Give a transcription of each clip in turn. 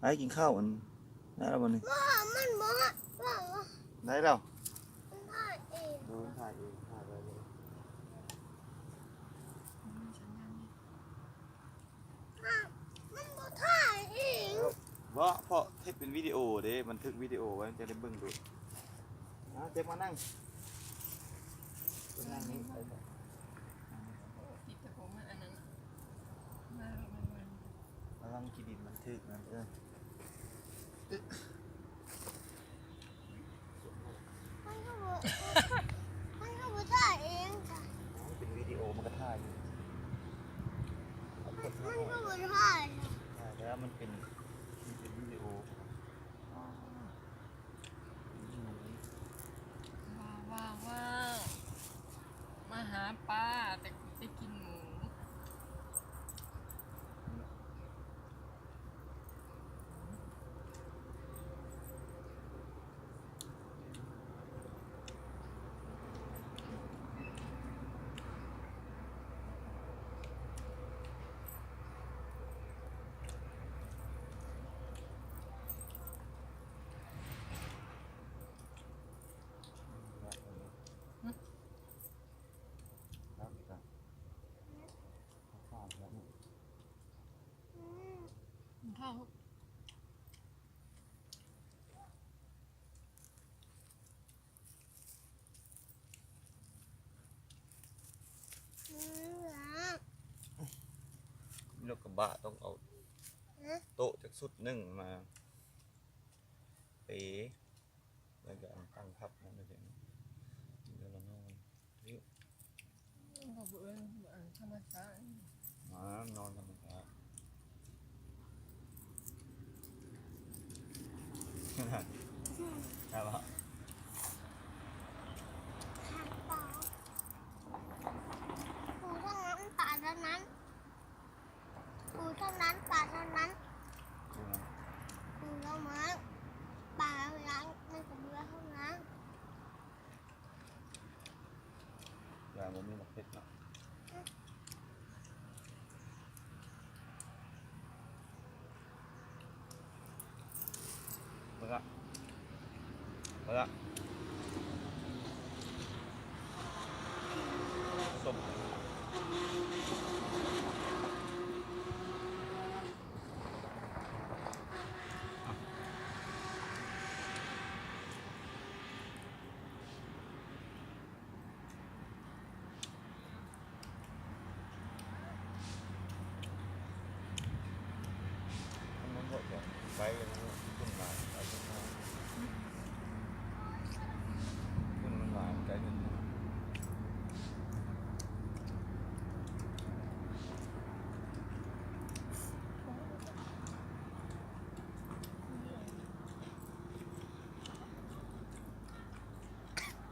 ໄປກິນເຂົ້າ ອັນ ໄດ້ແລ້ວບໍ່ນີ້? ບໍ່ ມັນບໍ່ ບໍ່ ໄດ້ແລ້ວ ມັນຖ່າຍເອງ ໂດຍ ມັນຖ່າຍເອງ ຖ່າຍໄວ້ເລີຍ ມັນບໍ່ຖ່າຍເອງ ບໍ່ ເພາະເຮັດເປັນວິດີໂອເດ້ ບັນທຶກວິດີໂອໄວ້ ມັນຈະໄດ້ເບິ່ງໂດນ ອ່າ ເຈັບມານັ່ງ ມານັ່ງນີ້ ຕິດແຕ່ຜົມມັນອັນນັ້ນ ມາ ມາ ມາ ລະວັງຂີ້ດິນມັນຖືກນັ້ນ ເອີ ມັນກໍບໍ່ ມັນກໍບໍ່ຖ່າຍເອງຈ້ະ ເປັນວິດີໂອມັນກໍຖ່າຍຢູ່ ມັນກໍບໍ່ຖ່າຍນະ ຖ່າຍແລ້ວ ມັນເປັນ ມັນເປັນວິດີໂອ ວ້າວ ວ້າວ ວ້າວ ມາຫາປາ ແຕ່ໄດ້ກິນໝູ. ລົດກະບະຕ້ອງເອົາໂຕະຈັກຊຸດໜຶ່ງມາເປ ແລ້ວກໍອັນຕັ້ງທັບນັ້ນເດ້ ແລ້ວນອນ ເອີ ບໍ່ເອີ້ນ ບໍ່ເອີ້ນທຳມະຊາດ ມານອນທຳມະຊາດ ໄດ້ບໍ່? ປູທາງນັ້ນ ປາທາງນັ້ນ ປູທາງນັ້ນ ປາທາງນັ້ນ ປູແລ້ວ ປູແລ້ວມາ ປາທາງນັ້ນ ມັນກໍເບື່ອທາງນັ້ນ. ຢ່າງບໍ່ມີໝາກເຜັດເນາະ ເບິ່ງລະ ເບິ່ງລະ ສົ້ມ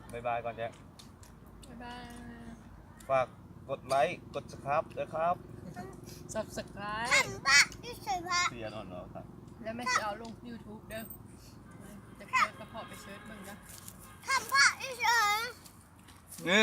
ໄປ ບາຍບາຍກ່ອນແຈະ ບາຍບາຍ ຝາກກົດໄລ ກົດ Subscribe ເດີຄັບ Subscribe ຄັນບະຢູ່ໃສບະ ເສຍນອນເນາະຄັບ ແລ້ວແມ່ຊິເອົາລົງ YouTube ເດີ ຈະເປີດກະເພາະໄປເສີດເບິ່ງເດີ ຄັນບະຢູ່ໃສ ເອີ.